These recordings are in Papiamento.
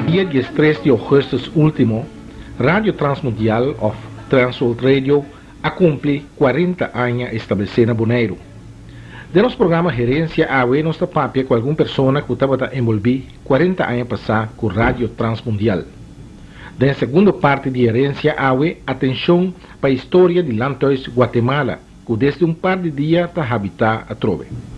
Dia diestres di ougùstùs último, Radio Transmundial òf Transworld Radio a kumpli kuarenta aña establesé na Boneiru. Den nos programa Herensia awe nos ta papia ku algun persona ku tabata enbolbí kuarenta aña pasá ku Radio Transmundial. Den segundo parti di Herensia awe atenshon pa historia di Landhuis Guatemala ku desde un par di dia ta habitá atrobe.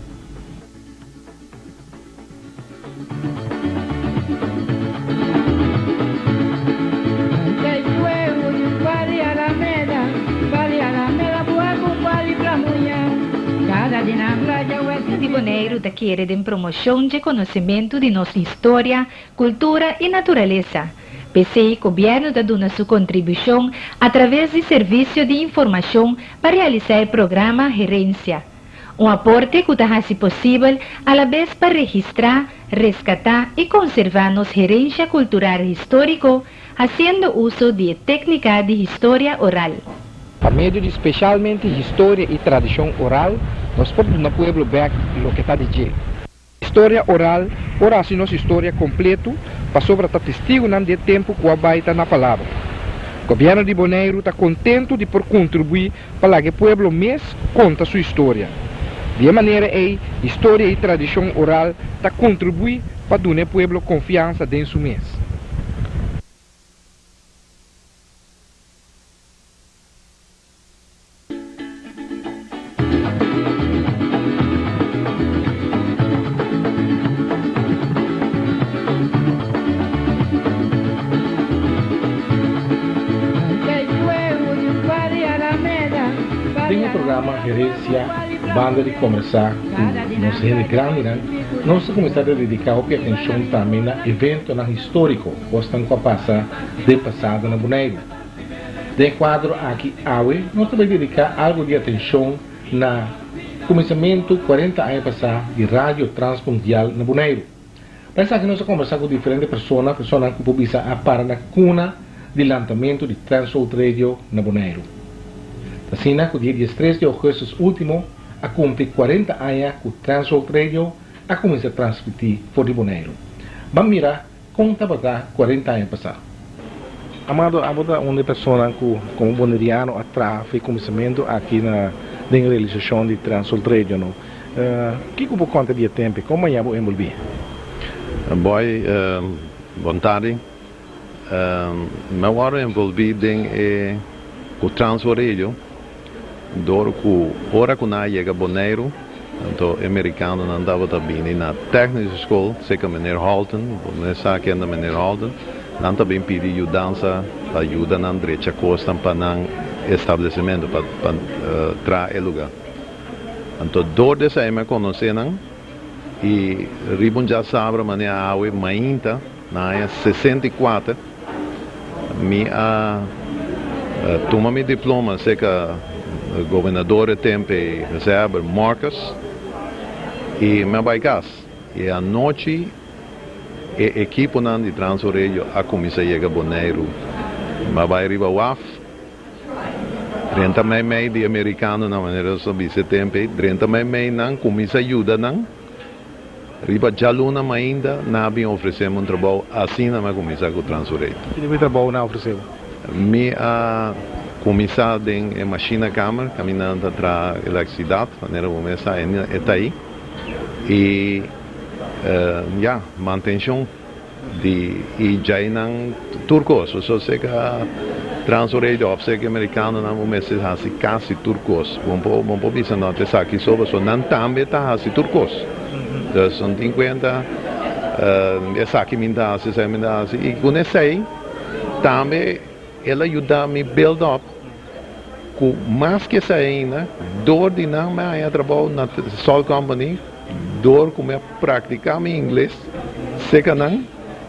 Di Boneiru ta kere den promoshon dje konosementu di nos historia, kultura i naturalesa. P'esei gobièrnu ta duna su kontribushon atraves di Servisio di Informashon pa realisá e programa Herensia. Un aporte ku ta hasi posibel alabes pa registrá, reskatá i konservá nos herensha kultural históriko hasiendo uso di e téknika di historia oral. Pa medio di speshalmente historia i tradishon oral nos por duna pueblo bèk loke ta di dje. Historia oral por hasi nos historia kompletu pasobra ta testigunan di e tempu ku a bai ta na palabra. Gobièrnu di Boneiru ta kontentu di por kontribuí pa laga e pueblo mes konta su historia. Di e manera ei historia i tradishon oral ta kontribuí pa duna e pueblo konfiansa den su mes. Den e programa Herencia, banda di combersa cu nos hende grandinan, nos ta cuminsa ta dedica hopi atencion tambe na eventonan historico, cosnan cu a pasa den pasado na Boneiru. Den e kuadro aki awe nos ta bai dediká algu di atenshon na kuminsamentu kuarenta aña pasá di Radio Transmundial na Boneiru. Pa esaki nos a kombersá ku diferente persona, personanan ku por bisa a para na kuna di lantamentu di Transworld Radio na Boneiru. Ta asina ku dia diestres di ougùstus último a kumpli kuarenta aña ku Transworld Radio a kuminsá transmití for di Boneiru. Ban mira Kon tabata kuarenta aña pasá? Amado, abo ta un di e personanan ku komo boneriano a traha for e kuminsamentu aki na den realisashon di Transworld Radio, no? Kiko bo konta di e tempu? Kon maña bo enbolbí? Boy, bon tardi. Mi a wòrdu envolví den e ku Transworld Radio Dor ku ora ku nan a yega Boneiru, anto e merikanonan tabata bini na Technische School, seka meneer Holton, bo no sa ken ta meneer Holton, nan ta bin pidi yudansa pa yuda nan drecha kosnan pa nan establesimentu, pa pa traha e luga. Anto dor di esei mi a konosé nan i riba un djasabra manera awe mainta na aña 64, Mi a tuma mi diploma cerca gobernador e tempo ei, José Herbert Marcus, y mi a bay cas. E anochi e equiponan di Transworld Radio a cuminsa yega Boneiru. Mi a bay riba waf, drenta mei mei di e mericanonan, manera nos a bisa e tempo ei, drenta mei mei nan, cuminsa yuda nan. Riba djaluna mainda nan a bin ofresé mi un trabou, asina mi a kuminsá ku Transurate. Ki tipo di trabou nan a ofresé bo? Mi a kuminsá den e machinekamer, kaminda nan ta traha elektrisidat, manera bo mes sa e ta ei. I ya, mantenshon di i djainan tur kos. So seka Transurate òf seka e merikanonan bo mester hasi kasi tur kos. Bo por bo por bisa no ta esaki so pasobra nan tambe ta hasi tur kos. Dus no tin kuenta esaki mi ta hasi esaki mi ta hasi i ku esei tambe el a yuda mi build up ku mas ke esei ainda dor di nan mi a haña trabou na Salt Company dor ku mi a praktiká mi ingles seka nan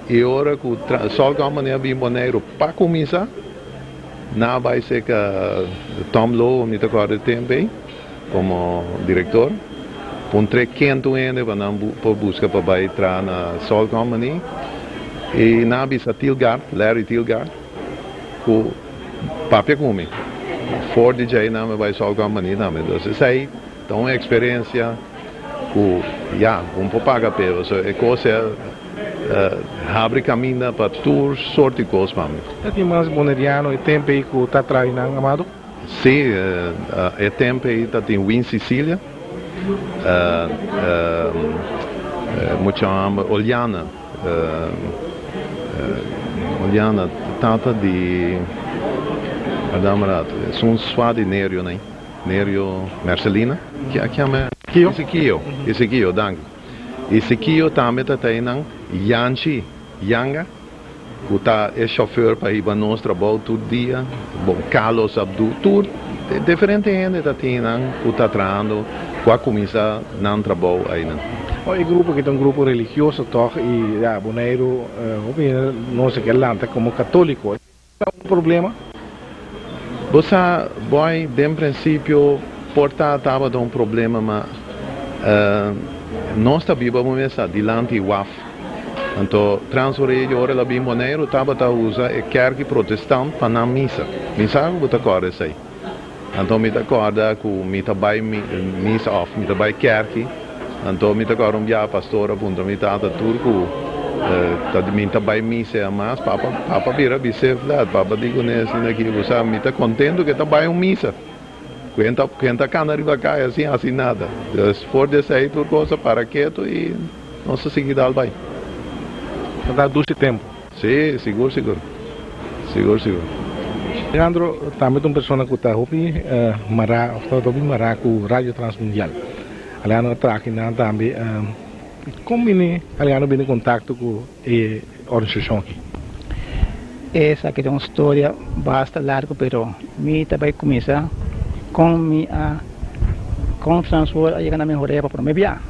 i ora ku Salt Company a bin Boneiru pa kuminsá nan a bai seka Tom Lowe mi ta kòrda e tempu ei komo direktor puntr'é ken tur hende pa nan por buska pa bai traha na Salt Company i nan a bisa Tilgaard, Larry Tilgaard ku papia ku mi for di djei nan mi bai Salt Company tambe. Entonces esei ta un eksperensia. Ku ya, bo por paga p'e, pasobra e kos a habri kaminda pa tur sort di kos pa mi. Ta tin mas boneriano e tempu ei ku ta traha nan, Amado? Sí, e tempu ei ta tin Win Cicilia, mucha hòmber, Oliana, Oliana, tata di, wardame rato, esun swa di Nerio nei. Nerio Mercelina, ki a kiame? Kio. Ezekiel, Ezekiel, danki. Ezekiel tambe ta ta einan, Yanchi Yanga, ku ta e chauffeur pa hiba nos trabou tur dia, bon, Carlos Abdu, tur diferente hende ta tin einan ku ta trahando, ku a kuminsá nan trabou einan. Oh, e grupo aki ta un grupo religioso tòg i ya, Boneiru hopi hende nos a ke lanta komo katóliko. Ta un problema? Bo sa, boy, den principio por ta tabata un problema, ma nos ta biba bo mes sa dilanti waf. Anto Transworld Radio ora el a bin Boneiru tabata usa e kerki protestant pa nan misa. Mi sa ku bo ta kòrda esei. Anto mi ta kòrda ku mi ta bai misa òf mi ta bai kèrki, anto mi ta kòrda un biaha pastor a puntra mi tata tur ku ta mi ta bai misa e mas, papa papa bira bis'é flat, papa di kuné asina aki, bo sa mi ta kontentu ku e ta bai un misa, ku e ta ku e ta kana riba kaya sin hasi nada. Dus for di esei tur kos a para ketu i nos a sigui dal bai. Ta ta dushi tempu. Sí, sigur sigur. Sigur sigur. Leandro tambe ta un persona ku ta hopi mará òf tabata hopi mará ku Radio Transmundial. Aleandro a traha kinan tambe. Kon bini Aleandro bini kontakto ku e organisashon aki? Esaki ta un storia basta largu pero mi ta bai kuminsá kon mi a kon Transworld a yega na mi horea pa promé bia.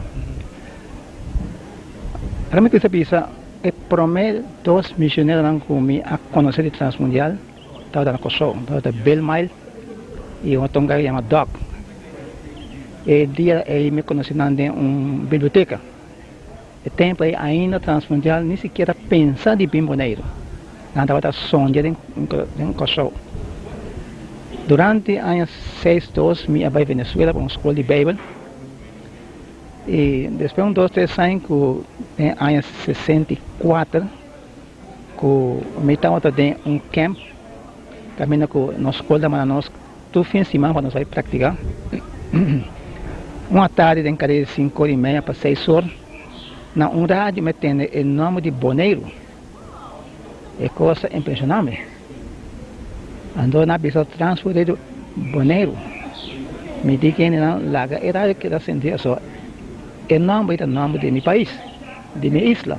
Ora mi kuminsá bisa E promé dos misioneronan ku mi a konosé di Transmundial tabata na Kòrsou, tabata Bill Mile i un otro homber ku yama Doug. E dia ei mi konosé nan den un biblioteka. E tempu ei ainda Transmundial ni sikiera pensa di bin Boneiru. Nan tabata sondia den Kòrsou. Durante aña seis dos mi a bai Venezuela pa un skol di Beibel. I despues un dos tres aña ku den aña 64 ku mi tabata den un camp kaminda ku nos skol ta manda nos tur fin siman pa nos bai praktiká. Un atardi den kare di sinku ora i media pa seis or na un radio mi a tende e nòmber di Boneiru. E kos a impreshoná mi. Anto nan a bisa transfer di Boneiru. Mi di kendenan laga e radio keda sentí aso e nòmber ta nòmber di mi pais, di mi isla.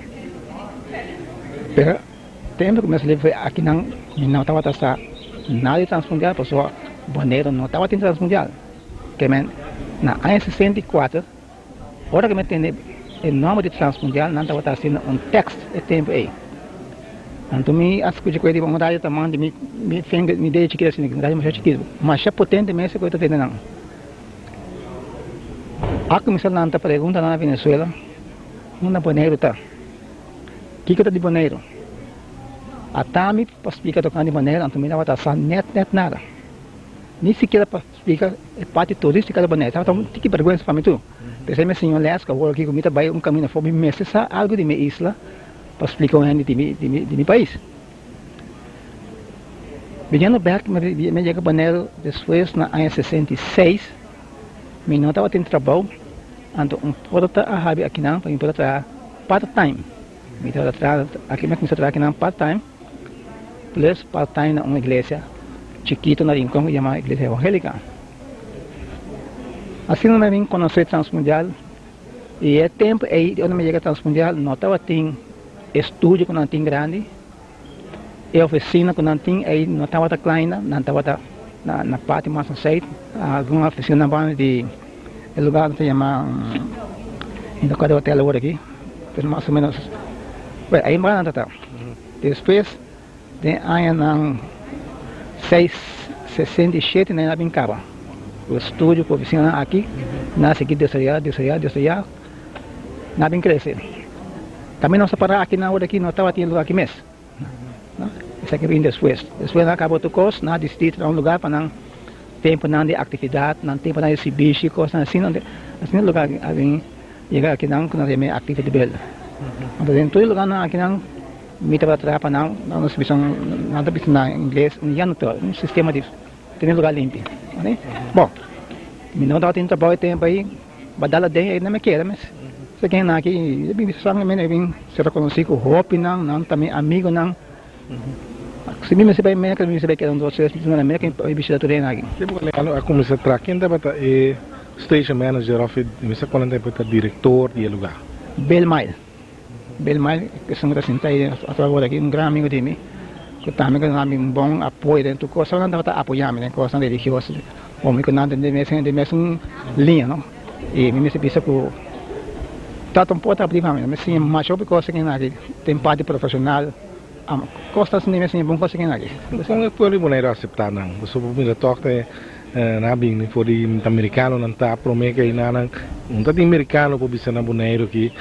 Pero tempu ku mi a sali for akinan mi no tabata sa nada di Transmundial pasobra Boneiru no tabatin Transmundial. Ke men na aña 64. Ora ku mi a tende e nòmber di Transmundial, nan tabata hasiendo un tèks e tempu ei. Anto mi a skucha ku e riba un radio ta manda mi mi finger, mi dedo chikitu asina, un radio masha chikitu, masha potente mes ku e ta tende nan. A kuminsá lanta preguntanan na Venezuela, unda Boneiru ta? Kiko ta di Boneiru? Ata mi pa splika tokante di Boneiru, anto mi tabata sa nèt nèt nada. Ni sikiera pa splika e parti turístika di Boneiru. Tabata un tiki bèrgwensa pa mi tur. P'esei mi siña un lès ku awor aki ku mi ta bai un kaminda for mi mester sa algu di mi isla pa splika un hende di mi di mi di mi pais. Biniendo bèk mi mi a yega Boneiru despues na aña 66. Mi no tabatin trabou, anto un porta a habri akinan pa mi por a traha part time. Mi tabata traha aki mi a kuminsá traha akinan part time. Plus part time na un iglesia chikito na Rincon ku yama Iglesia Evangélica. Asina mi a bin konosé Transmundial i e tempu ei ora mi yega Transmundial no tabatin estudio ku nan tin grandi, e ofisina ku nan tin ei no tabata kla ainda, nan tabata na parti mas aseit, algun ofisina banda di e lugar ku ta yama mi no kòrda hotel awor aki, pero mas o ménos ei banda nan ta. Despues den añanan seis 67 nan a bin kaba ku estudio ku ofisinanan aki, nan a sigui desaroyá, desaroyá, desaroyá, nan a bin krese. Tambe nos a para aki nan ora aki no tabatin e lugar aki mes, no, esaki a bin despues. Despues nan a kaba otro kos, nan a disidí traha un lugar pa nan tempunan di aktividat, nan tempunan di sirbishi, kosnan asina, asina e lugar a bin. Yega akinan ku nos yama e activity bel. Anto den tur e lugarnan akinan mi tabata traha pa nan, nos bisa nan ta bisa na ingles un janitor, un sistema di tene lugar limpi. Bon, mi no tabatin trabou e tempo ei, badal aden ei no me keda mes. Esaki nan aki e bin bisa mi bin ser rekonosí ku hopinan, nan ta mi amigonan. Si mi mester bai Merka, mi mester bai keda un dos tres luna na Merka i bishita tur hende aki. Tempu ku Leandro a kuminsá traha, ken tabata e station manager òf e mi sa kual tempu ta direktor di e lugá? Bill Mile. Bill Mile, esun ku ta sinta ei atrás awor aki, un gran amigu di mi, ku tambe ku duna mi un bon apoyo den tur kos. Nan tabata apoyá mi den kosnan religioso, omi ku nan den e mesun liña, no. I mi mester bisa ku tata un poco ta abri pa mi. Mi siña masha hopi kos aki den parti profeshonal. Kos ta asina mi a siña bon kos aki. Kon e pueblo di Boneiru a aseptá nan? Pasobra bo mira tòg te nan a bini for di merikanonan ta promé ke nan un ta tin merikano por bisa na Boneiru aki.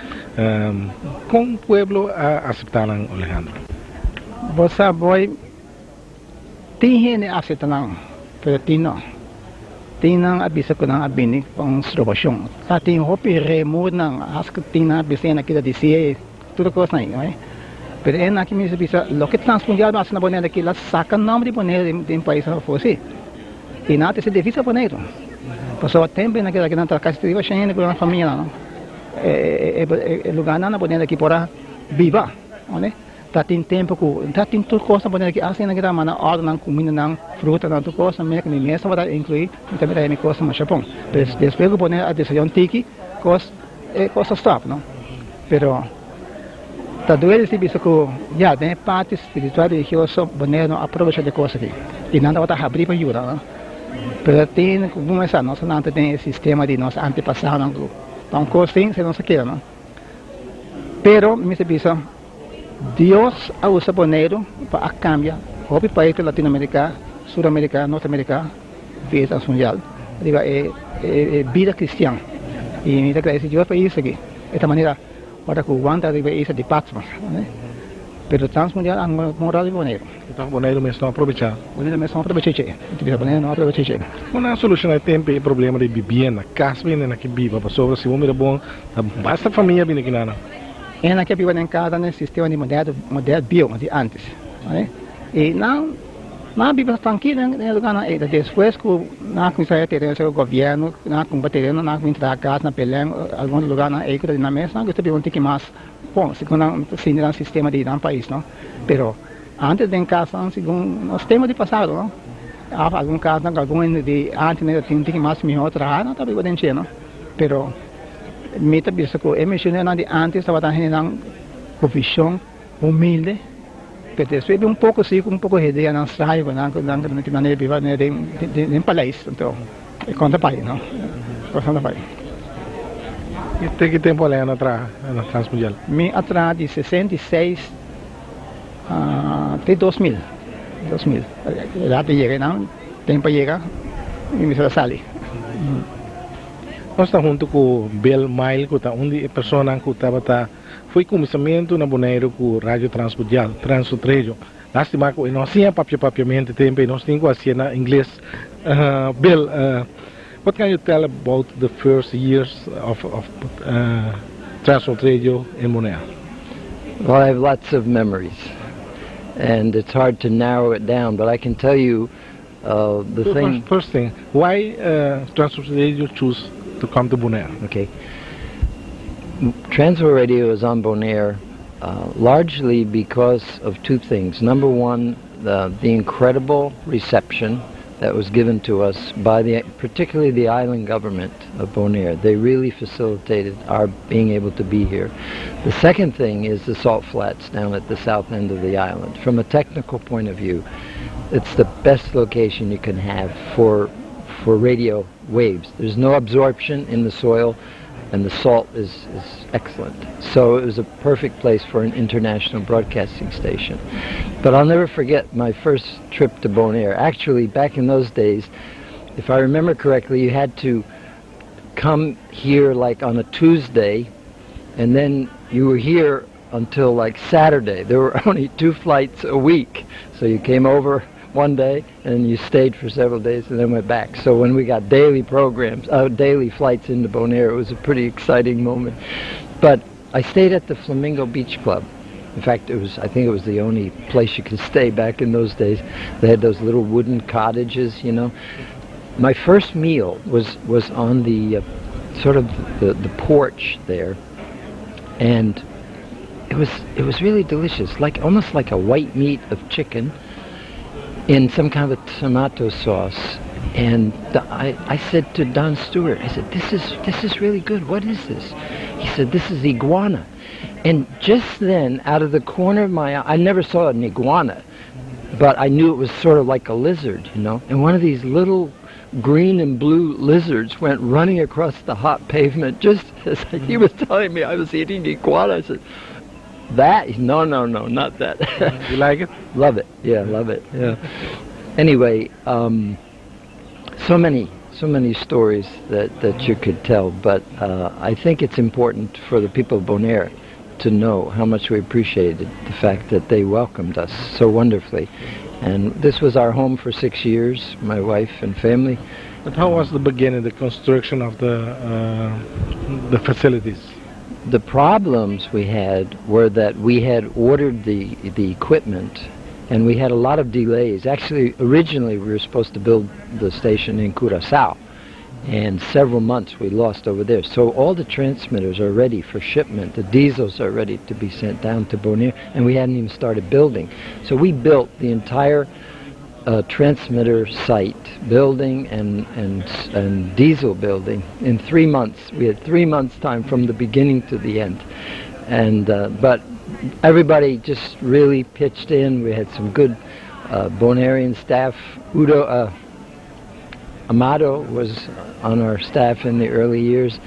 Kon pueblo a aseptá nan, Alejandro? Bo sa boy, tin hende a aseptá nan, pero tin no. Tin nan a bisa ku nan a bini pa un strobashon. Ta tin hopi remornan, aske tin nan a bisa e nan kita disi e. Tur e kosnan ei, oe. Pero e nan ki mester bisa, loke Transmundial a hasi na Boneiru aki, la saka nòmber di Boneiru den paisnan afó, sí. I nan a trese divisa pa Boneiru. Pasobra tempu ei nan keda aki, nan ta kasi riba shen hende ku nan famianan, no. E lugánan na Boneiru aki por a biba, oe. Ta tin tempu ku ta tin tur kos na Boneiru aki, asta nan kita manda òrdunan, kumindanan, frutanan, tur kos, mi mes tabata inkluí, mi tambe ta haya mi kosnan masha bon. Pero despues ku Boneiru a desaroyá un tiki, kos. E kos a stop no, pero ta duele si bisa ku ya den e parti spiritual religioso Boneiru no a aprovecha di e kos aki i nan tabata habrí pa yuda no, pero tin ku kuminsá nos a lanta den e sistema di nos antepasadonan ku pa un kos tin si nos a keda no, pero mi mester bisa Dios a usa Boneiru pa a kambia hopi pais di Latinoamerika, Sudamerika, Norteamerika. Bida transmundial riba e bida cristian y mi ta agradeci Dios pa esaki esta manera ora cu Juan ta riba e isla di Patmos pero transmundial a mora riba Boneiru. Enton Boneiru mes no a probecha. Boneiru mes no a probecha dje. Mi ta bisa Boneiru no a probecha dje. Con nan a soluciona e tempo e problema di bibienda, cas bini nan ki biba pasobra si bo mira bon ta basta famia bini kinan. E nan ke biba den casa den sistema di moderno model bieu di antes y nan. Nan a biba trankil den e lugarnan ei. Ta despues ku nan a kuminsá haya tereno serka gobièrnu, nan a kumpra tereno, nan a kuminsá traha kas na Belén, algun otro lugarnan ei ku ta di nan mes, nan gusta biba un tiki mas bon, segun nan ta sinti nan sistema di nan pais, no. Pero antes den kasnan segun nos tempu di pasado, no, af algun kasnan ku algun hende di antes nan ta tin un tiki mas mihó traha, nan ta biba den dje, no. Pero mi ta bisa ku e misioneronan di antes tabata hendenan ku vishon humilde, pero despues bin un poco si un poco ideanan straño cu nan cu nan cu nan e biba den den paleis anto e con ta bai no e cos no ta bai. Y te ki tempo Alain a traha na Transmundial? Mi a traha di 66 te 2000, 2000 edad a yega nan tempo a yega y mi a sali. Nos ta hunto cu Bill Mile cu ta un di e personanan cu tabata Foi kuminsamentu na Boneiru ku Radio Transmundial, Transworld Radio. Lástima ku e no siña papia papiamento tempu ei nos tin ku hasié na ingles. Bill, what can you tell about the first years of of Transworld Radio in Bonaire? Well, I have lots of memories and it's hard to narrow it down, but I can tell you the thing... First thing, why Transworld Radio choose to come to Bonaire? Okay. Transworld Radio is on Bonaire largely because of two things. Number one, the, the incredible reception that was given to us by the, particularly the island government of Bonaire. They really facilitated our being able to be here. The second thing is the salt flats down at the south end of the island. From a technical point of view, it's the best location you can have for for radio waves. There's no absorption in the soil and the salt is, is excellent. So it was a perfect place for an international broadcasting station. But I'll never forget my first trip to Bonaire. Actually, back in those days, if I remember correctly, you had to come here like on a Tuesday, and then you were here until like Saturday. There were only two flights a week. So you came over one day and you stayed for several days and then went back. So when we got daily programs, daily flights into Bonaire, it was a pretty exciting moment. But I stayed at the Flamingo Beach Club. In fact, it was I think it was the only place you could stay back in those days. They had those little wooden cottages. My first meal was on the sort of the porch there, and it was really delicious, like almost like a white meat of chicken in some kind of a tomato sauce. And I said to Don Stewart, I said, "This is really good. What is this?" He said, "This is iguana." And just then, out of the corner of my eye, I never saw an iguana, but I knew it was sort of like a lizard. And one of these little green and blue lizards went running across the hot pavement just as he was telling me I was eating iguana. I said, "That? No, not that." You like it? Love it. Yeah, love it. Yeah. Anyway, so many stories that you could tell, but I think it's important for the people of Bonaire to know how much we appreciated the fact that they welcomed us so wonderfully. And this was our home for 6 years, my wife and family. But how was the beginning, the construction of the facilities? The problems we had were that we had ordered the equipment and we had a lot of delays. Actually, originally we were supposed to build the station in Curacao, and several months we lost over there. So all the transmitters are ready for shipment. The diesels are ready to be sent down to Bonaire, and we hadn't even started building. So we built the entire transmitter site, building and diesel building in 3 months. We had 3 months time from the beginning to the end. And but everybody just really pitched in. We had some good Bonairean staff. Udo Amado was on our staff in the early years,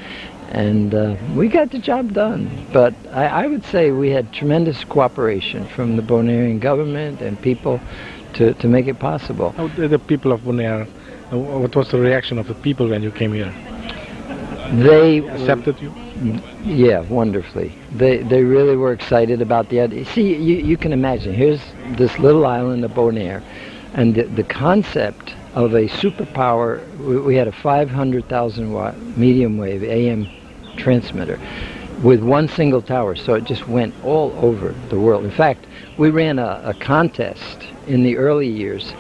and we got the job done. But I would say we had tremendous cooperation from the Bonairean government and people to make it possible. How did the people of Bonaire, what was the reaction of the people when you came here? They accepted you? Yeah, wonderfully. They really were excited about the idea. See, you can imagine, here's this little island of Bonaire, and the concept of a superpower, we had a 500,000 watt medium wave AM transmitter with one single tower, so it just went all over the world. In fact, we ran a contest in the early years.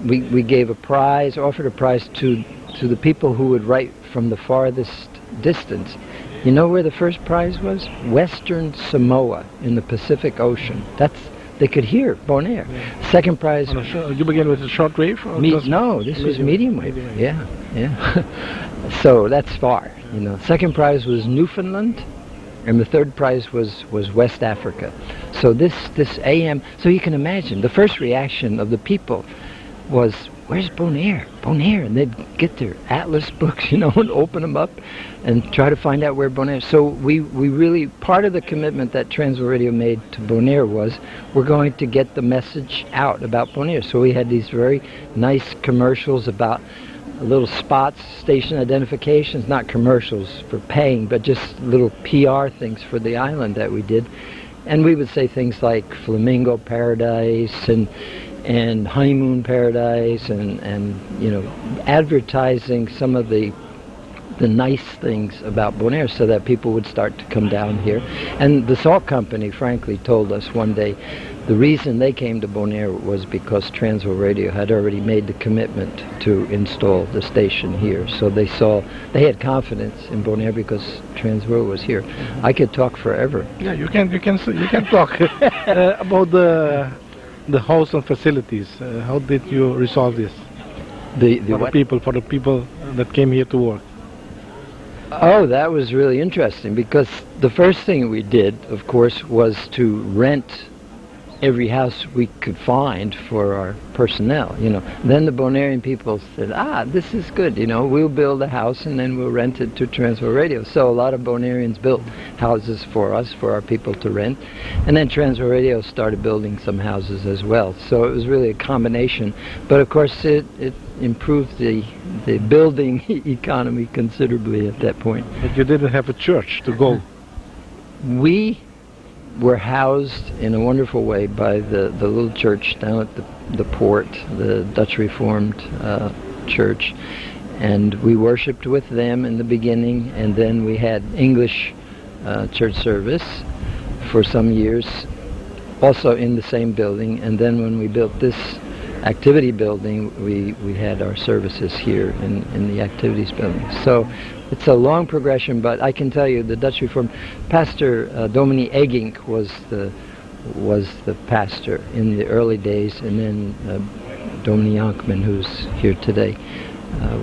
We gave a prize, offered a prize to the people who would write from the farthest distance. You know where the first prize was? Western Samoa in the Pacific Ocean. That's they could hear Bonaire. Second prize. On a you begin with a short wave? Or just No, this was medium? medium wave. Medium wave. Yeah. So that's far. Second prize was Newfoundland, and the third prize was West Africa. So this AM. So you can imagine the first reaction of the people was, "Where's Bonaire? Bonaire?" And they'd get their atlas books and open them up and try to find out where Bonaire. So we really, part of the commitment that Transworld Radio made to Bonaire was we're going to get the message out about Bonaire. So we had these very nice commercials about little spots, station identifications, not commercials for paying, but just little PR things for the island that we did. And we would say things like Flamingo Paradise and Honeymoon Paradise and advertising some of the nice things about Bonaire so that people would start to come down here. And the salt company, frankly, told us one day the reason they came to Bonaire was because Transworld Radio had already made the commitment to install the station here. So they saw, they had confidence in Bonaire because Transworld was here. I could talk forever. Yeah, you can talk about the house and facilities. How did you resolve this? The For the what? people, for the people that came here to work. Oh, that was really interesting because the first thing we did, of course, was to rent every house we could find for our personnel. Then the Bonairean people said, "Ah, this is good, we'll build a house and then we'll rent it to Transworld Radio." So a lot of Bonaireans built houses for us, for our people to rent. And then Transworld Radio started building some houses as well. So it was really a combination. But of course it improved the building economy considerably at that point. But you didn't have a church to go. We were housed in a wonderful way by the, the little church down at the, the port, the Dutch Reformed Church. And we worshipped with them in the beginning, and then we had English church service for some years, also in the same building. And then when we built this activity building, we, we had our services here in, in the activities building. So it's a long progression, but I can tell you the Dutch Reformed Pastor Domini Eggink was the was the pastor in the early days, and then Domini Jonkman, who's here today,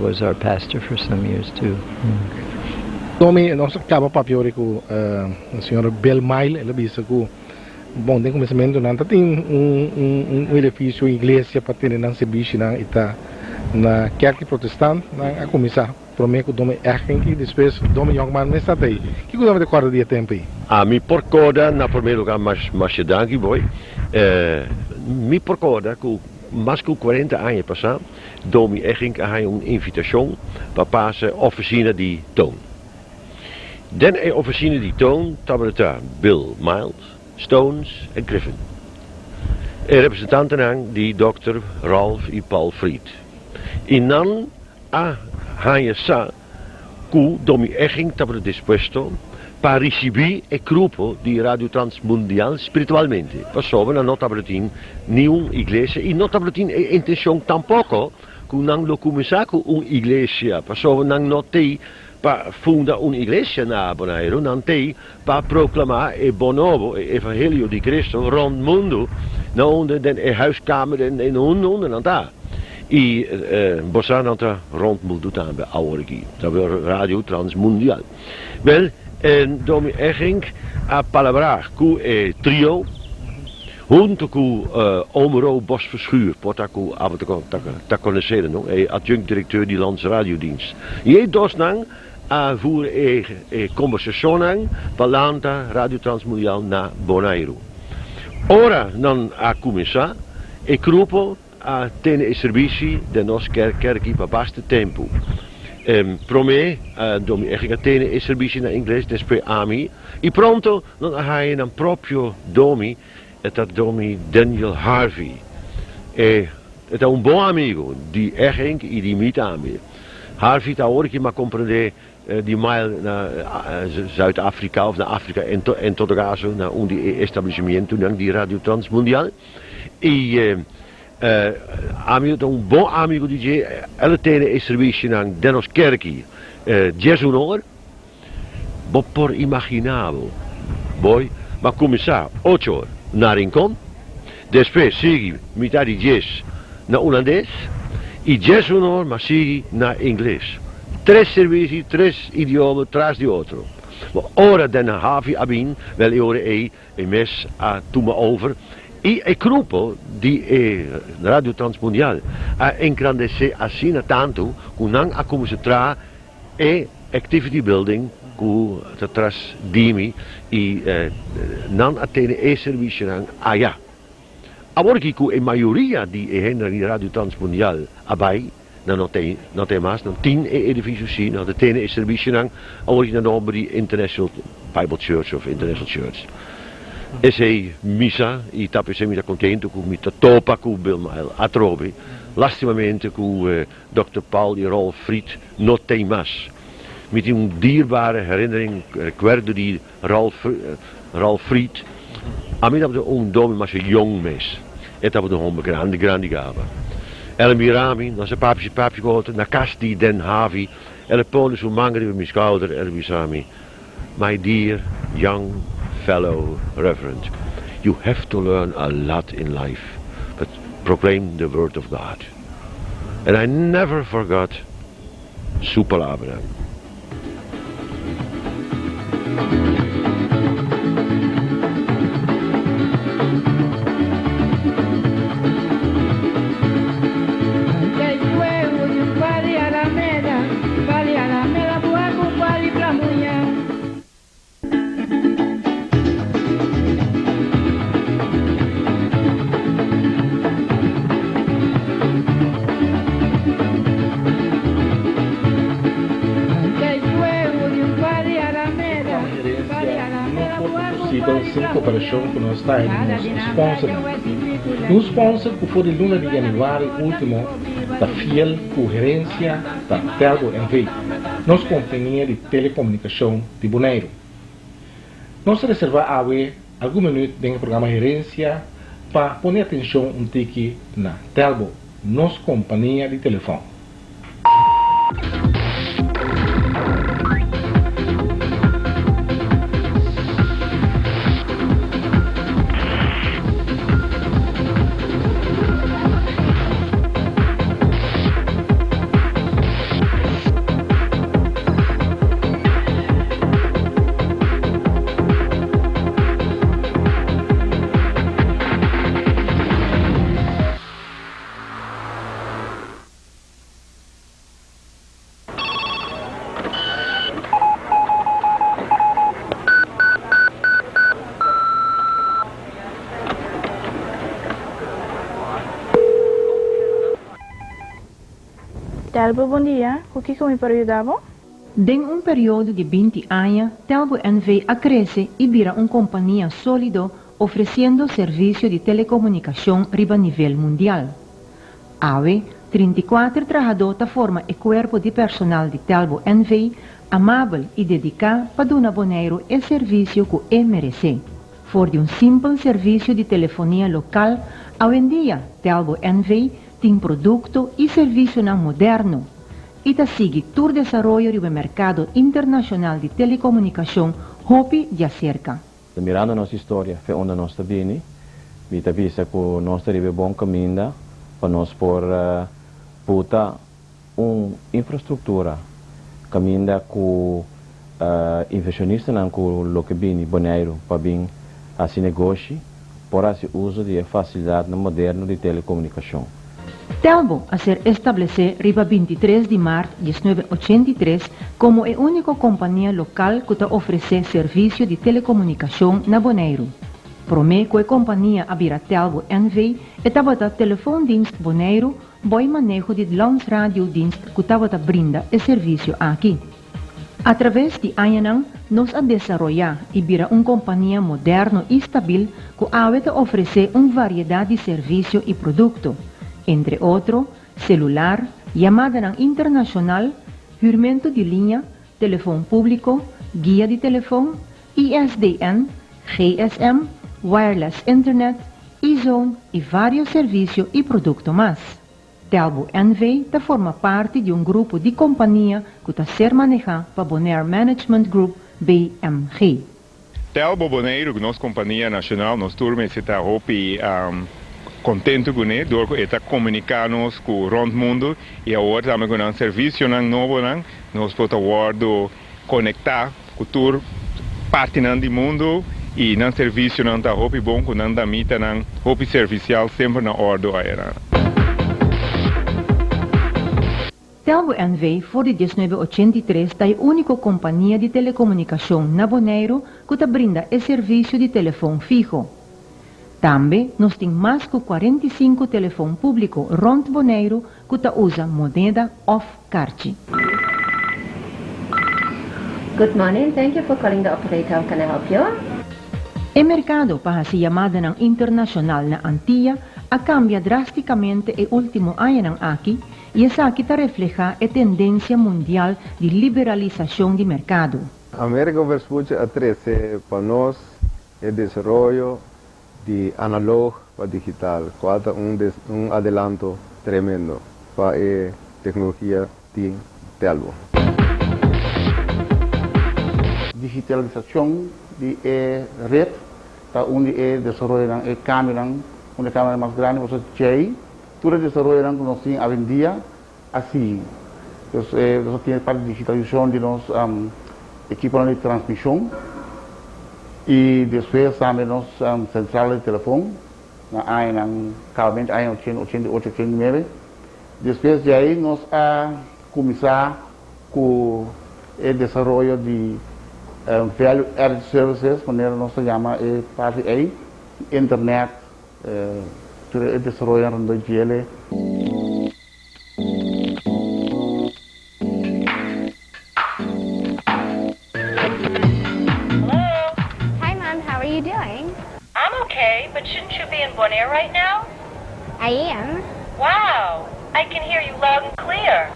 was our pastor for some years too. Domi, nos a kaba papia ku señor Bill Mile, el a bisa ku bon, den kuminsamentu nan tabatin un edifisio iglesia pa tene nan servisio nan i ta na kerk protestant nan a kuminsá promé ku Domi Eggink i despues Domi Jonkman mes tabata ei. Kiko domi ta kòrda di e tempu ei? Ami por kòrda na promé lugá masha danki boy. Mi por kòrda ku mas ku 40 aña pasá Domi Eggink a haña un invitashon pa pasa ofisina di Toon. Den e ofisina di Toon tabata Bill Miles, Stones en Griffin. E representantenan di Dr. Ralph i Paul Fried. I nan a haña sa ku Domi Eggink tabata dispuesto pa risibí e grupo di Radio Transmundial spiritualmente, pasobra nan no tabatin niun iglesia i no tabatin e intenshon tampoko ku nan lo kuminsá ku un iglesia, pasobra nan no t'ei pa funda un iglesia na Boneiru, nan t'ei pa proklamá e bon nobo, e evangelio di Kristu rònt mundu, na unda den e huiskamer en unda nan ta. I bo sa nan ta rònt mundu tambe awor aki, ta Radio Transmundial. Wel, Domi Eggink a palabrá ku e trio huntu ku Omro Bosverschuur, por ta ku abo ta konosé no, e adjunct direkteur di Landsradiodienst. I e dosnan a voer e kombersashonnan pa lanta Radio Transmundial na Boneiru. Ora nan a kuminsá, e grupo a tene e servisi den nos kerki pa basta tempu. Promé Domi Eggink a tene e servisi na ingles, despues ami, i pronto nan a haña nan propio domi, e ta Domi Daniel Harvey. E ta un bon amigu di Eggink i di mi tambe. Harvey ta awor ki m'a komprendé di Mile na Zuid-Afrika òf na Afrika en todo kaso na un di e establishimientunan di Radio Transmundial. I ami ta un bon amigu di dje, el a tene e servishinan den nos kerki 11 or. Bo por imaginá bo, boy, m'a kuminsá ocho or na Rincon, despues sigui mitá di dies na hulandes i 11 or m'a sigui na ingles. Tres servisi, tres idioma tras di otro. Ma ora den hafi a bin, wèl e ora ei E mes a tuma over i e grupo di e Radio Transmundial a engrandesé asina tantu ku nan a kuminsá traha e Activity Building ku ta tras di mi i nan a tene e servisionan aya. Awor aki ku e mayoria di e hendenan di Radio Transmundial a bai, Nan no tin, no tin mas, nan tin e edifisio si, nan ta tene e servisionan awor na nomber di International Bible Church of International Church. Esei misa i ta p'esei mi ta kontento ku mi ta topa ku Bill Mile atrobe. Lastimamente ku Dòkter Paul i Rolf Fried no tin mas. Mi tin un dierbare herinnering, rekuerdo di Rolf, Rolf Fried. Ami tabata un domi masha yong mes. E tabata un homber grandi, grandi gaba. El a mira mi, nos a papia papia ku otro na kas di Den Havi. El a pone su man riba mi skouder, el a bisa mi, My dear young fellow reverend, you have to learn a lot in life, but proclaim the word of God. And I never forgot su palabranan. no por ta posibel sin koperashon ku nos ta di nos sponsornan. I un sponsor ku for di luna di yanüari último ta fiel ku herensia ta Telbo NV, nos kompania di telekomunikashon di Boneiru. Nos ta reservá awe algun minüt den e programa Herensia pa pone atenshon un tiki na Telbo, nos kompania di telefòn. Telbo, Bon dia, ku kiko mi por yuda bo? Den un periodo di 20 aña, Telbo NV a krese i bira un kompania sólido ofresiendo servisio di telekomunikashon riba nivel mundial. Awe, 34 trahadó ta forma e kuerpo di personal di Telbo NV, amabel i dediká pa duna Boneiru e servisio ku e meresé. For di un simpel servisio di telefonia lokal, awendia Telbo NV tin produkto i servisionan moderno i ta sigui tur desaroyo riba e merkado internashonal di telekomunikashon hopi djaserka. Mirando nos historia fe unda nos ta bini, mi ta bisa ku nos ta riba e bon kaminda pa nos por buta un infrastruktura kaminda ku invershonistanan ku lo ke bini Boneiru pa bin hasi negoshi por hasi uso di e fasilidatnan moderno di telekomunikashon. Telbo a ser establesé riba 23 di mart 1983 komo e úniko kompania lokal ku ta ofresé servisio di telekomunikashon na Boneiru. Promé ku e kompania a bira Telbo NV. e tabata Telefoondienst Boneiru bou maneho di Landsradiodienst ku tabata brinda e servisio aki. Atraves di añanan nos a desaroyá i bira un kompania moderno i stabil ku awe ta ofresé un variedat di servisio i produkto, entre otro, selular, yamadanan internashonal, hürmentu di liña, telefon públiko, guia di telefon, ISDN, GSM, wireless internet, E-zone i vários servisio i produkto mas. Telbo NV ta forma parti di un grupo di kompania ku ta ser manehá pa Bonaire Management Group, BMG. Telbo Boneiru, nos kompania nashonal, nos tur mester ta hopi kontentu kuné dor ku e ta komuniká nos ku rònt mundu i awor tambe ku nan servisionan nobonan nos por ta wòrdu konektá ku tur partinan di mundu i nan servisionan ta hopi bon ku nan damitanan hopi servisial semper na òrdu ayera. Telbo NV. for di 1983 ta e úniko kompania di telekomunikashon na Boneiru ku ta brinda e servisio di telefon fiho. Tambe nos tin mas ku 45 telefon públiko rònt Boneiru ku ta usa moneda òf karchi. Good morning, thank you for calling the operator, how can I help you? E merkado pa hasi yamadanan internashonal na Antia a kambia drástikamente e último añanan aki i esaki ta reflehá e tendensia mundial di liberalisashon di merkado. Amerigo Vespucci a trese pa nos e desaroyo di analog pa digital, cual ta un un adelanto tremendo pa e tecnologia di Telbo. Digitalisacion di e red ta un di e desaroyonan, e cambionan, un di e cambionan mas grandi pasobra djey tur e desaroyonan cu nos tin awendia a sigui. Dus nos a tin e parti di digitalisacion di nos ekiponan di transmision y despues tambe nos central di telefon na añanan cabalmente aña ochenta, 88, 89. Despues di ahí nos a cuminsa cu e desaroyo di value added services, manera nos ta yama e parti ey, internet, tur e desaroyonan rondó djele. But shouldn't you be in Bonaire right now? I am. Wow! I can hear you loud and clear.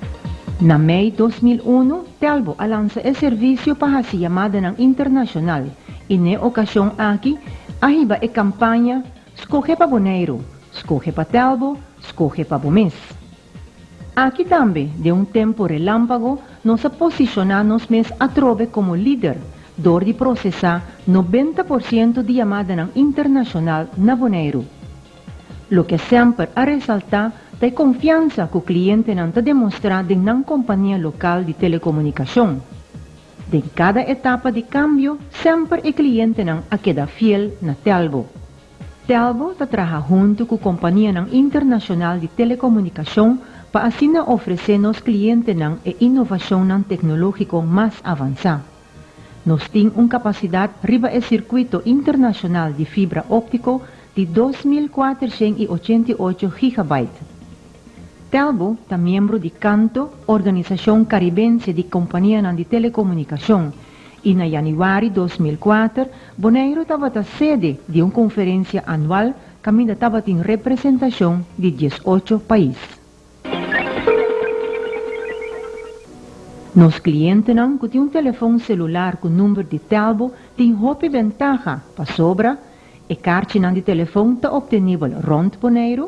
Na mei 2001, Telbo a lansa e servisio pa hasi yamadanan internashonal i n'e okashon aki a hiba e kampaña Skohe pa Boneiru, skohe pa Telbo, skohe pa bo mes. Aki tambe, den un tempu relámpago, nos a posishoná nos mes atrobe komo lider dor di prosesá 90% di yamadanan internashonal na Boneiru. Loke semper a resaltá ta e konfiansa ku klientenan ta demostrá den nan kompania lokal di telekomunikashon. Den kada etapa di kambio semper e klientenan a keda fiel na Telbo. Telbo ta traha huntu ku kompanianan internashonal di telekomunikashon pa asina ofresé nos klientenan e inovashonnan teknológiko mas avansá. Nos tin un kapasidat riba e sirkuito internashonal di fibra óptiko di 2488 gigabyte. Telbo ta miembro di Canto, organisashon karibense di kompanianan di telekomunikashon, i na yanüari 2004 Boneiru tabata sede di un konferensia anual kaminda tabatin representashon di 18 pais. Nos klientenan ku tin un telefon selular ku number di Telbo tin hopi bentaha pasobra e karchinan di telefon ta optenibel rònt Boneiru,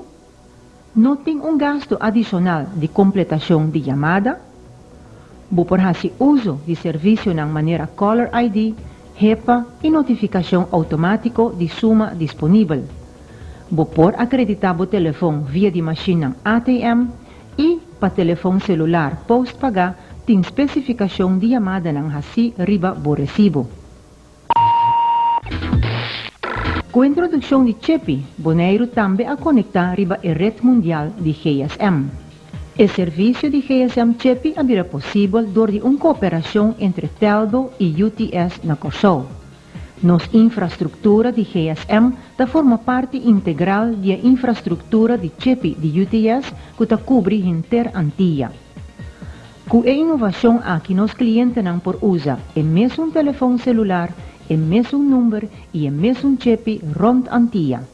no tin un gastu adishonal di kompletashon di yamada, bo por hasi uso di servisionan manera Caller ID, HEPA i notifikashon outomátiko di suma disponibel. Bo por akreditá bo telefon via di mashinnan ATM i pa telefon selular postpagá tin spesifikashon di yamadanan hasí riba bo resibo. Ku introdukshon di Chepi, Boneiru tambe a konektá riba e ret mundial di GSM. E servisio di GSM Chepi a bira posibel dor di un kooperashon entre Telbo i UTS na Kòrsou. Nos infrastruktura di GSM ta forma parti integral di e infrastruktura di Chepi di UTS ku ta kubri henter Antia. Ku e inovashon aki nos klientenan por usa e mesun telefon selular, e mesun number i e mesun chepi rònt Antia.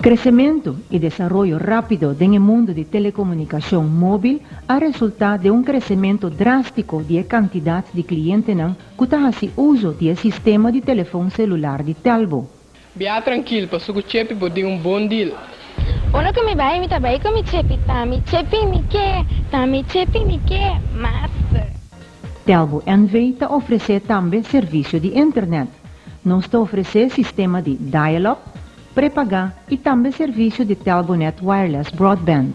Kresementu i desaroyo rápido den e mundu di telekomunikashon móbil a resultá den un kresementu drástiko di e kantidat di klientenan ku ta hasi uso di e sistema di telefon selular di Telbo. Biaha trankil, paso ku Chepi bo tin un bon deal. Ora ku mi bai, mi ta bai ku mi Chepi, ta mi Chepi mi ke, ta mi Chepi mi ke, master. Telbo NV ta ofresé tambe servisio di internet. Nos ta ofresé sistema di dial-up, prepagá i tambe servisio di Telbonet Wireless Broadband.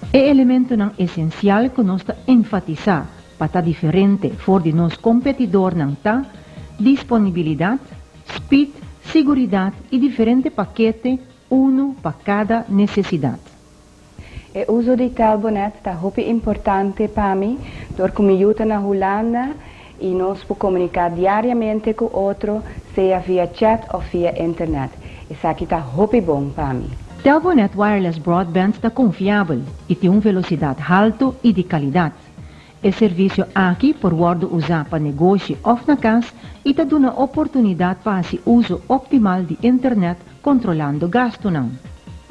E elementonan esensial ku nos ta enfatisá pa ta diferente for di nos kompetidornan ta, disponibilidat, Speed, siguridat i diferente pakete, unu pa kada nesesidat. E uso di Telbonet ta hopi importante pa mi dor ku mi yu ta na Hulanda i nos por komuniká diariamente ku otro sea via chat òf via internet. Esaki ta hopi bon pa mi. Telbonet Wireless Broadband ta konfiabel i tin un velosidat haltu i di kalidat. E servisio aki por wòrdu usá pa negoshi òf na kas i ta duna oportunidat pa hasi uso optimal di internet kontrolando gastunan.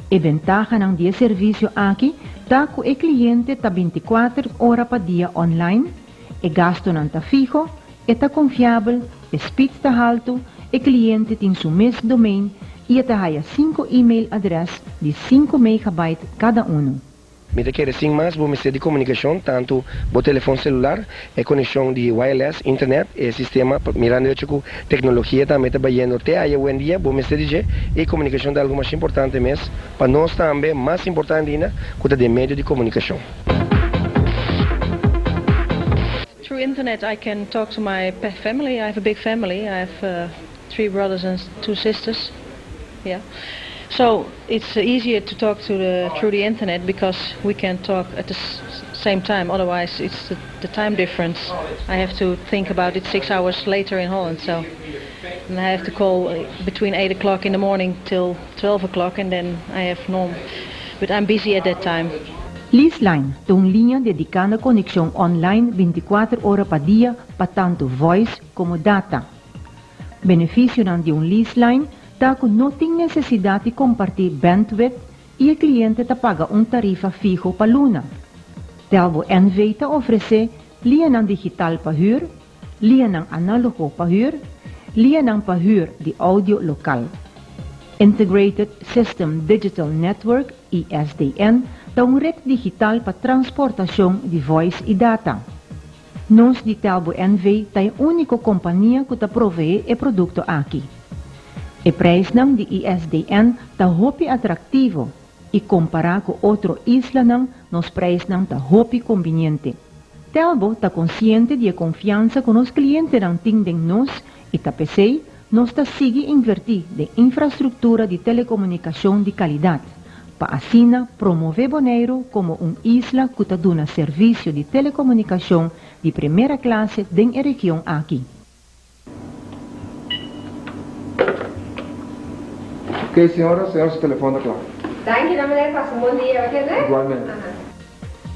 E bentahanan di e servisio aki ta ku e kliente ta 24 ora pa dia online, e gastunan ta fiho, e ta konfiabel, e speed ta haltu, e kliente tin su mes domain i e ta haya sinku email adrès di sinku megabyte kada unu. Mi ta kere sin mas bo mester di komunikashon, tantu bo telefon selular, e konekshon di wireless, internet, e sistema, mirando echo ku teknologia tambe ta bayendo te aya awendia, bo mester di dje, i komunikashon ta algu masha importante mes, pa nos tambe mas importante ainda ku ta den medio di komunikashon. Through internet I can talk to my family, I have a big family, I have three brothers and two sisters, yeah. So it's easier to talk to the, through the internet because we can talk at the same time. Otherwise, it's the, the time difference. I have to think about it six hours later in Holland. So and I have to call between 8 o'clock in the morning till 12 o'clock and then I have norm. But I'm busy at that time. Leaseline ta un liña dediká na konekshon online 24 ora pa dia pa tantu voice komo data. Benefisionan di un leaseline ta ku no tin nesesidat di kompartí bandwidth i e kliente ta paga un tarifa fiho pa luna. Telbo NV ta ofresé lianan digital pa hür, lianan análogo pa hür, lianan pa hür di oudio lokal. Integrated System Digital Network, ISDN, ta un ret digital pa transportashon di voice i data. Nos di Telbo NV ta e úniko kompania ku ta proveé e produkto aki. E preisnan di ISDN ta hopi atraktivo i kompará ku otro islanan nos preisnan ta hopi kombiniente. Telbo ta konsiente di e konfiansa ku nos klientenan tin den nos i ta p'esei nos ta sigui invertí den infrastruktura di telekomunikashon di kalidat, pa asina promové Boneiru komo un isla ku ta duna servisio di telekomunikashon di primera klase den e region aki. Ok señora, señor su telefon ta kla. Danki na meneer, pasa un bon dia, bo kende? Igualmente.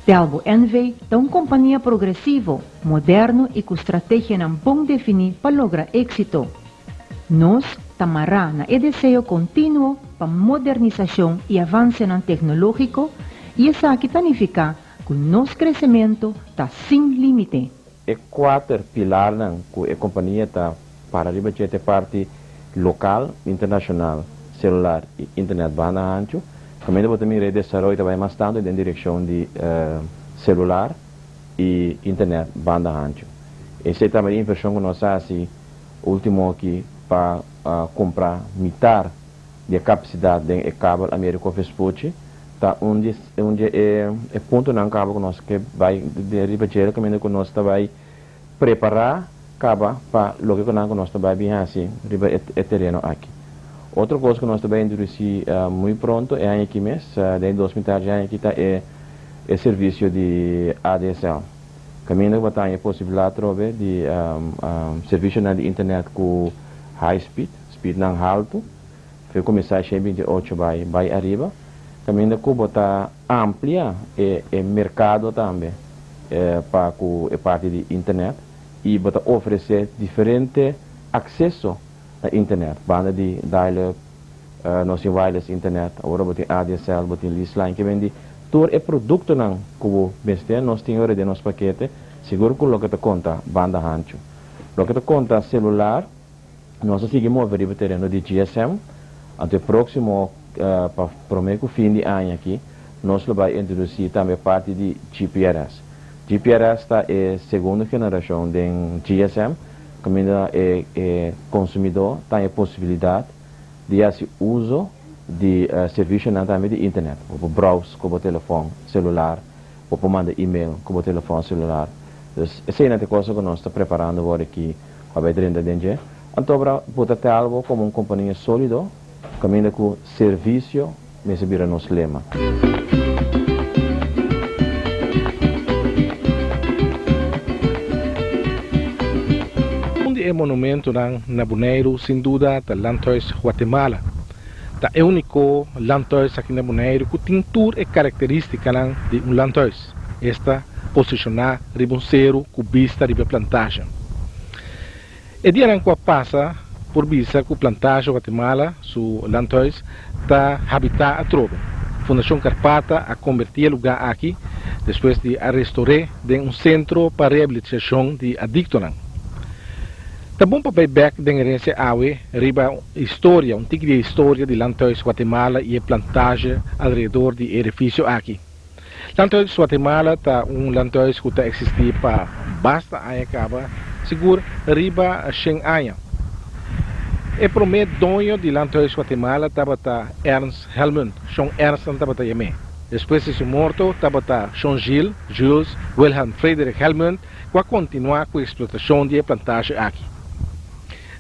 Telbo NV ta un kompania progresivo, moderno i ku strategianan bon definí pa logra éksito. Nos ta mará na e deseo kontinuo pa modernisashon i avansenan teknológiko i esaki ta nifiká ku nos kresementu ta sin límite. E kuater pilarnan ku e kompania ta para riba dje ta e parti lokal, internashonal, selular i internet banda hanchu. Kaminda bo ta mira e desaroyo ta bai mas tantu den direkshon di selular i internet banda hanchu. Esei tambe e invershon ku nos a hasi ultimo aki pa kumpra mitar di e kapasidat den e kabel Americo Vespucci ta un di un di e e puntonan kaba ku nos ke bai riba dje kaminda ku nos ta bai prepará kaba pa loke ku nan ku nos ta bai bin hasi riba e e tereno aki. Otro kos ku nos ta bai introdusí muy pronto e aña aki mes, den 2013 e aña aki ta e e servisio di ADSL. Kaminda ku bo ta haña e posibilidat atrobe di servisionan di internet ku high speed, speednan haltu, Fe kuminsá e 128 bai bai ariba, kaminda ku bo ta amplia e e merkado tambe pa ku e parti di internet i bo ta ofresé diferente akseso na internet, banda di dial-up, nos tin wireless internet, awor bo tin ADSL, bo tin leaseline, ke bindi tur e produktonan ku bo mester nos tin ora den nos pakete, sigur ku loke ta konta banda hanchu. Loke ta konta selular. Nos a sigui move riba tereno di GSM, anto e próksimo pa promé ku fin di aña aki nos lo bai introdusí tambe parti di GPRS. GPRS ta e segundo generashon den GSM kaminda e e konsumidó ta haña e posibilidat di hasi uso di servisionan tambe di internet. Bo por browse ku bo telefòn selular, bo por manda email ku bo telefòn selular. Dus eseinan ta e cosa ku nos ta preparando awor aki. Pa bai drenta den dje, anto ora bo ta telbo komo un kompania sólido kaminda ku servisio mester bira nos lema. Un di e monumentonan na Boneiru sin duda ta Landhuis Guatemala. Ta e úniko landhuis aki na Boneiru ku tin tur e karakterístikanan di un landhuis. Esta posishoná riba un seru ku bista riba e plantasha. E dianan ku a pasa por bisa ku Plantasha Guatemala su landhuis ta habitá atrobe. Fundashon Karpata a kombertí e lugá aki despues di a restor'é den un sentro pa rehabilitashon di adiktonan. Ta bon pa bai bèk den herensia awe riba historia, un tiki di e historia di Landhuis Guatemala i e plantage alrededor di e edifisio aki. Landhuis Guatemala ta un landhuis ku ta eksistí pa basta aña kaba, sigur riba shen aña. E promé doño di Landhuis Guatemala tabata Ernst Helmund, Shon Ernst nan tabata yam'é. Despues di su morto tabata Shon Gilles, Jules, Wilhelm Frederik Helmund ku a kontinuá ku eksplotashon di e plantashe aki.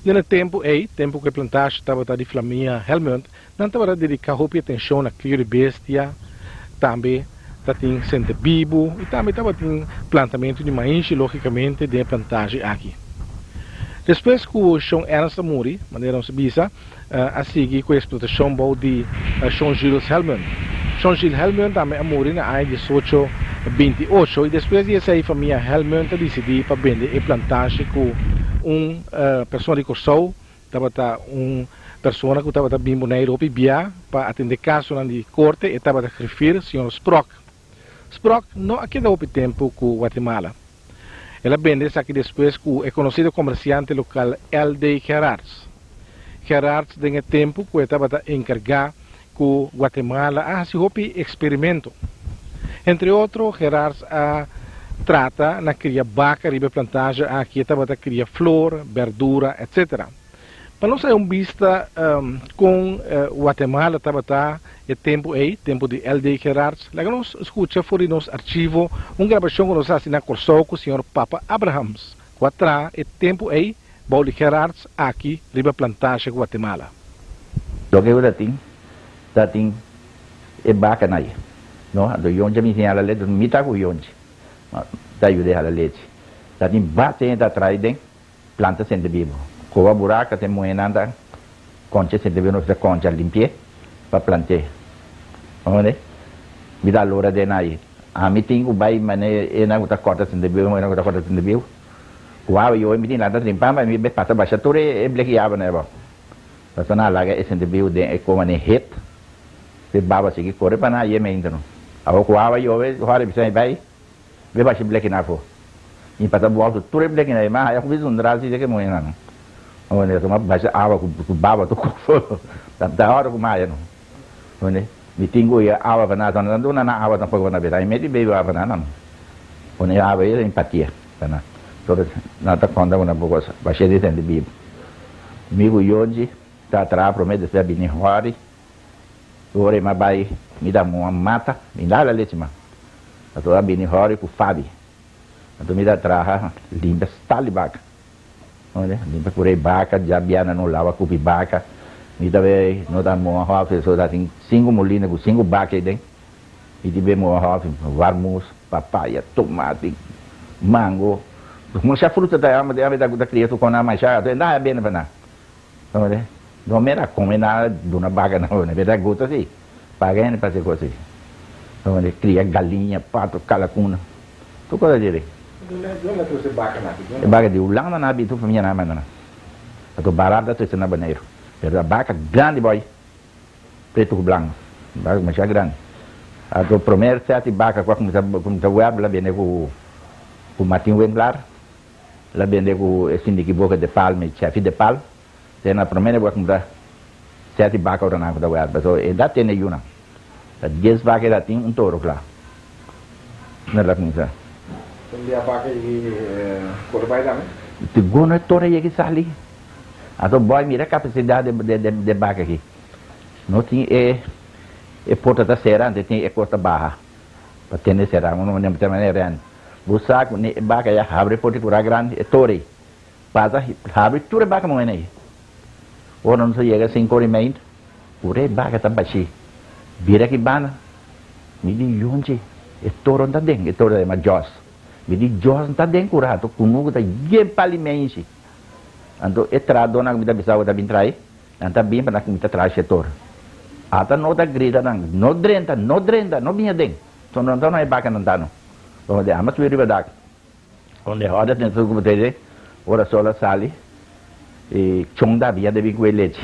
Den e tempu ei, tempu ku e plantashe tabata di flamia Helmund, Nan tabata dediká hopi atenshon na krio di bestia, tambe tatin sente bibu i tambe tabatin plantamentu di maishi lógikamente den e plantashi aki. Despues ku Shon Ernst a muri, manera nos a bisa, a sigui ku e eksplotashon bou di Shon Jules Helmund. Shon Jules Helmund tambe a muri na aña diesocho 28 i despues di esei famia Helmund a disidí pa bende e plantashi ku un persona di Kòrsou. tabata un persona ku tabata bin Boneiru hopi bia pa atendé kasonan di korte, e tabata grifir señor Sprock. Sprock no a keda hopi tempu ku Guatemala. El a bende esaki despues ku e konosido komersiante lokal LD. Gerards. Gerards den e tempu ku e tabata enkargá ku Guatemala a hasi hopi eksperimento. Entre otro Gerards a trata na kria baka riba e plantage aki, e tabata kria flor, berdura, etc. Pa nos haña un bista kon Guatemala tabata e tempu ei, tempu di LD. Gerards, laga nos skucha for di nos archivo un grabashon ku nos a hasi na Kòrsou ku señor Papa Abrahams, ku a traha e tempu ei bou di Gerards aki riba plantage Guatemala. Loke ku ta tin, ta tin e baka na ei, no? Anto yonchi a bin siña hala lechi, mi ta ku yonchi, ta yud'é hala lechi. Ta tin base hende ta trae den. Planta sente bibu. Koba buraka te muhénan ta koncha sente bibu nos ta koncha limpi'é pa plant'é. Ounde? Mi ta lora den ai. Ami tin ku bai mane enan ku ta kòrta sente bibu, muhénan ku ta kòrta sente bibu. Ku awa yoe mi tin lanta trimpa ma mi be pasa basha tur e bleki awa na abou. Pasobra nan a laga e sente bibu den e koma den het. Te baba sigui kore pa nan a yema intro. Awo ku awa yobe hòra bisa mi bai. Be bashi bleki na afo. Mi pasa bolso tur e bleki na e ma haya ku bisa un drasi de ke muhe nan. Ounde so ma basha awa ku ku baba tur kos. Ta ora ku ma haya no. Ounde mi tin ku e awa pa nan so nan duna nan awa tampoko pa nan bebe. Mi meti bebe awa pa nan nan. Pone e awa ei mi patia pa nan. Entonces nan ta konta ku nan poko basha di senti bibu. Mi ku Yonchi ta traha prome despues a bini hori. Ora e ma bai mi da moa mata, mi lala lechi ma. Anto a bini Hori ku Fabi. Anto mi da traha limpia stal di baka. Oye, limpia puré baka, dja biana no lawa kupi baka. Mi ta be no ta moa hòfi, so ta tin sinku mulina ku sinku baka ei den. Mi tin be moa hòfi, warmus, papaya, tomati, mango. Masha fruta ta ami ta kria su kona masha, anto e na haya bene pa nan. Oye, no mira come nada duna baga na oye, mira gusta si, paga hende pa haci cos si. Oye, cria galiña, pato, calacuna, tur cos así. Donde a trece baga na aki? E baga di Hulanda nan a bin tur famia nan a manda nan. Anto barata a trece na Boneiru. Pero a baca grandi boy, preto cu blanco, baca masha grandi. Anto promer set di baca cu a cuminsa cuminsa werp la bende cu cu Martin Winklaar. El a bende ku e sindiki boka de palm i chefi de palm. Te na promé bo a kumpra seti baka ora nan ku ta wèrt. Pasobra e da tene yunan. Ta dies baka e da tin un toro kla. El a kuminsá. Un dia baka i kore bai tambe? Te gono e toro a yega i sali. Anto bòi mira e kapasidat de baka aki. No tin e e porta ta sera anto tin e kos ta baha pa tene sera. Uno ta manera rèn. Bo sa ku ni e baka ya habri por di kura grandi, e tori pasa habri tur e baka muhé nei. Ora nos a yega sinku ora i mei, kura e baka ta bashí. Bira aki banda, mi di yonchi, e toro no ta den, e toro ta yama Jos. Mi di Jos no ta den kura, anto kunuku ta yen pali menshi. Anto e trahadónan ku mi ta bisa ku ta bin trae, nan ta bin pa nan kuminsá traha shi e toro. Ata no ta grita nan, no drenta, no drenta, no bin aden. Sono nan e baka nan tano. Donde de ama subi riba dak. Donde hòrde ten su kubutede, ora sol a sali, e chon da bia debi ku e lechi.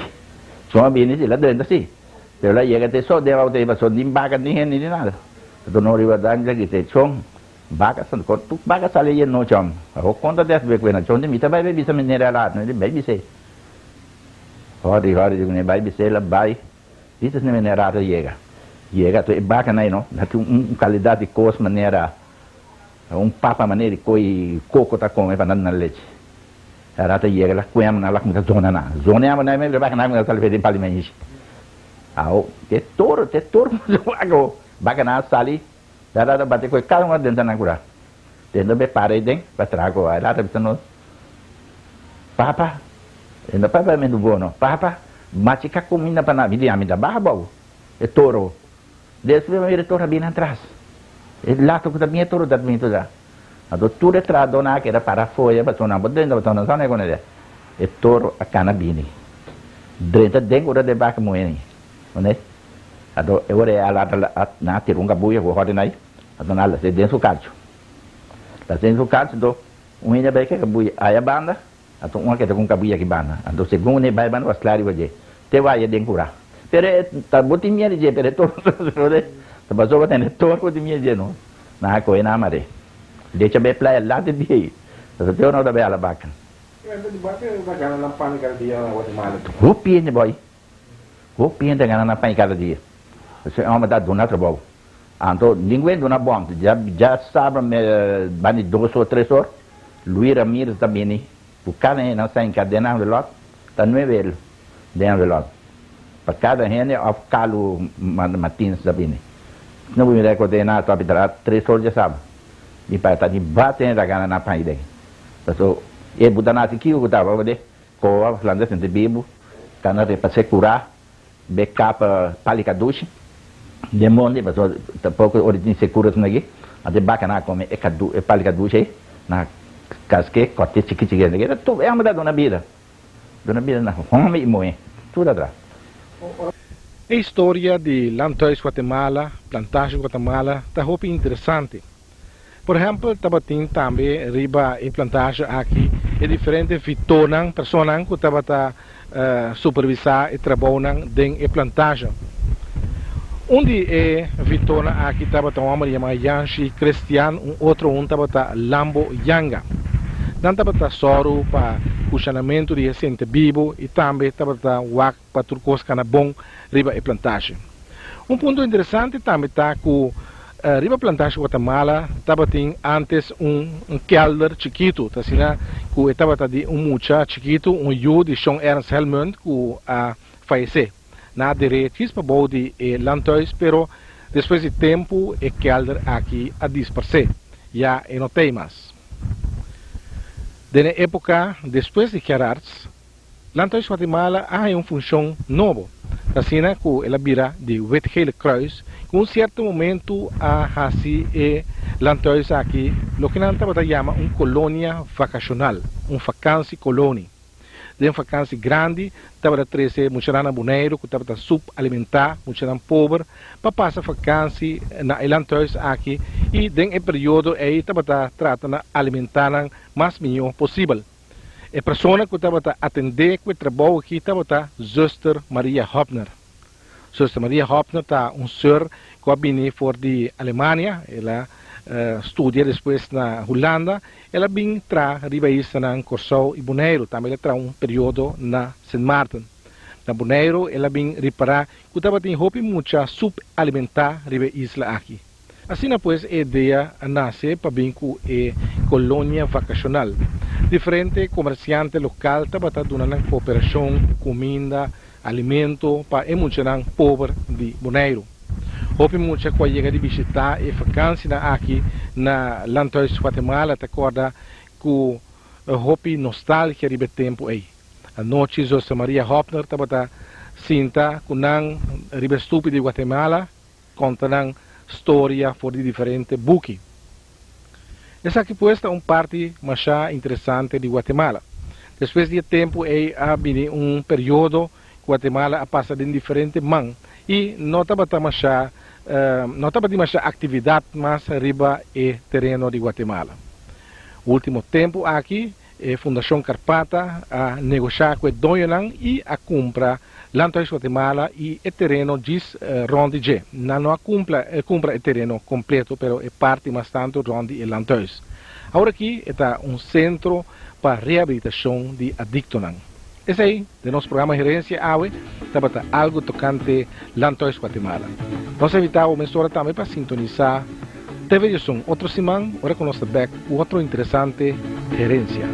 Chon a bini si, la drenta si. Pero la yega te so den auto ei paso nin baka nin hende ni nada. Anto no riba dak mi ta grita e chon, baka sa kon tur baka sali ayer nochi hòm. Awo konta des be ku e na chon di mi ta bai bai bisa meneer a laat. Mi di bai bis'é. Hòrde hòrde di kuné bai bis'é la bai. Dices ne manera ta yega. Yega to e bacanan ei no, na tin un calidad di cos manera un papa manera di coi coco ta come pa nan duna lechi. Era ta yega la cuema nan la cuminsa zona nan. Zona e amo nan e bacanan cuminsa sali den pali maishi. Awo te toro te toro bacanan a sali era ta bate cu cada un a drenta nan cura. Tendo be para ei den pa traha cu era ta bisa nos. Papa, e no papia mentu bono, papa, machi ka kuminda pa nan, mi di ami ta baha bou e toro. Despues mi mira e toro a bini atras, e lato ku ta bini e toro ta bini tuda. Anto tur e trahadónan a keda para foya pasobra nan por drenta pasobra nan sa no e kone E toro a kana bini, drenta den ora den baka muhé ni. Anto e ora ei a lata nan a tira un kabuya ku hòrdi nan ei, anto nan a las'é den su kachu. Las'é den su kachu anto Un hende a bai keka bui aya banda. Anto un a keda ku un kabuya aki banda. Anto segun e bai banda was kla riba dje. Te waya den kura. Pero e ta bo tin miedu dje, pero e toro ta pasobra tene toro bo tin miedu dje no. Nan a kohe nan a mar'é. Decha bai playa lati di ei. Pasobra te ora nan ta bai hala baka. Hopi hende boy. Hopi hende ta gana nan pan kada dia. Pasobra e homber ta duna trabou. Anto ningun duna bon. Dja sabra banda di dos or tres or Luis Ramirez ta bini ku kada hende nan sa hinka den envelop ta nueve el den envelop pa kada hende of Carlo Martinez ta bini. No bo mira kote nan a topi traha tres or dja sabra di pa ta di bate hende ta gana nan pan den. Paso e buta nan hasi kiko ku tabata bo Koa Flanders sinti bibu ta na repas'é kurá be kapa pali kadushi den mondi pasobra tampoko ora tin sekuro esaki aki anto e bakanan a kome e kadu e pali kadushi ei nan a kask'é kòrt'é chiki chiki esaki ta tur e hòmber ta duna bida duna bida na hòmber i muhé tur atras. E historia di Landhuis Guatemala, Plantage Guatemala, ta hopi interesante. Por ehèmpel, tabatin tambe riba e plantasje aki e diferente vitornan, personanan ku tabata supervisá e trabounan den e plantasje. Un di e vitornan aki tabata un hòmber yamá Yanshi Christian, un otro un tabata Lambo Yanga. Nan tabata sòru pa kushanamentu di e sente bibu i tambe tabata wak pa tur kos kana bon riba e plantasje. Un punto interesante tambe ta ku riba plantasje Guatemala tabatin antes un kelder chikitu, ta asina ku e tabata di un mucha chikitu, un yu di Shon Ernst Helmund ku a fayesé. Nan a der'é djis pabou di e landhuis pero despues di tempu e kelder aki a disparsé, ya e no t'ei mas. Den e époka despues di Gerards, Landhuis Guatemala a haña un funshon nobo, ta asina ku el a bira di Wit-Gele Kruis, ku un sierto momentu a hasi e landhuis aki loke nan tabata yama un kolonia vakashonal, un vakansiekolonie. Den vakansi grandi tabata trese muchanan na Boneiru ku tabata sup-alimentá muchanan pober pa pasa vakansi na e landhuis aki i den e periodo ei tabata trata na alimentá nan mas mihó posibel. E persona ku tabata atendé ku e trabou aki tabata Zuster Maria Hopner. Zuster Maria Hopner ta un sùr ku a bini for di Alemania. El a studia despues na Hulanda. El a bin traha riba e islanan Kòrsou i Boneiru. Tambe el a traha un periodo na Sint Maarten. Na Boneiru el a bin ripará ku tabatin hopi mucha supalimentá riba e isla aki. Asina pues e idea a nace pa bin cu e colonia vacacional. Diferente comerciante local tabata duna nan cooperacion cu cuminda, alimento pa e muchanan pober di Boneiru. Hopi mucha cu a yega di bishita e vacancienan aki na Landhuis Guatemala ta corda cu hopi nostalgia riba e tempo ey. Anochi Zuster Maria Hopner tabata sinta cu nan riba e stupi di Guatemala Konta nan storia for di diferente buki. Esaki pues ta un parti masha interesante di Guatemala. Despues di e tempu ei a bini un periodo ku Guatemala a pasa den diferente man i no tabata masha no tabatin masha aktividat mas riba e tereno di Guatemala. Ultimo tempu aki e Fundashon Karpata a negoshá ku e doñonan i a kumpra Landhuis Guatemala i e tereno djis rond di dje. Nan no a cumpla cumpra e tereno completo pero e parti mas tanto rond di e landhuis. Awor aki e ta un centro pa rehabilitacion di adictonan. Esey den nos programa Herencia awe tabata algo tocante Landhuis Guatemala. Nos a invita bo mesora tambe pa sintonisa TV Diosun otro siman ora cu nos ta bek cu otro interesante Herencia.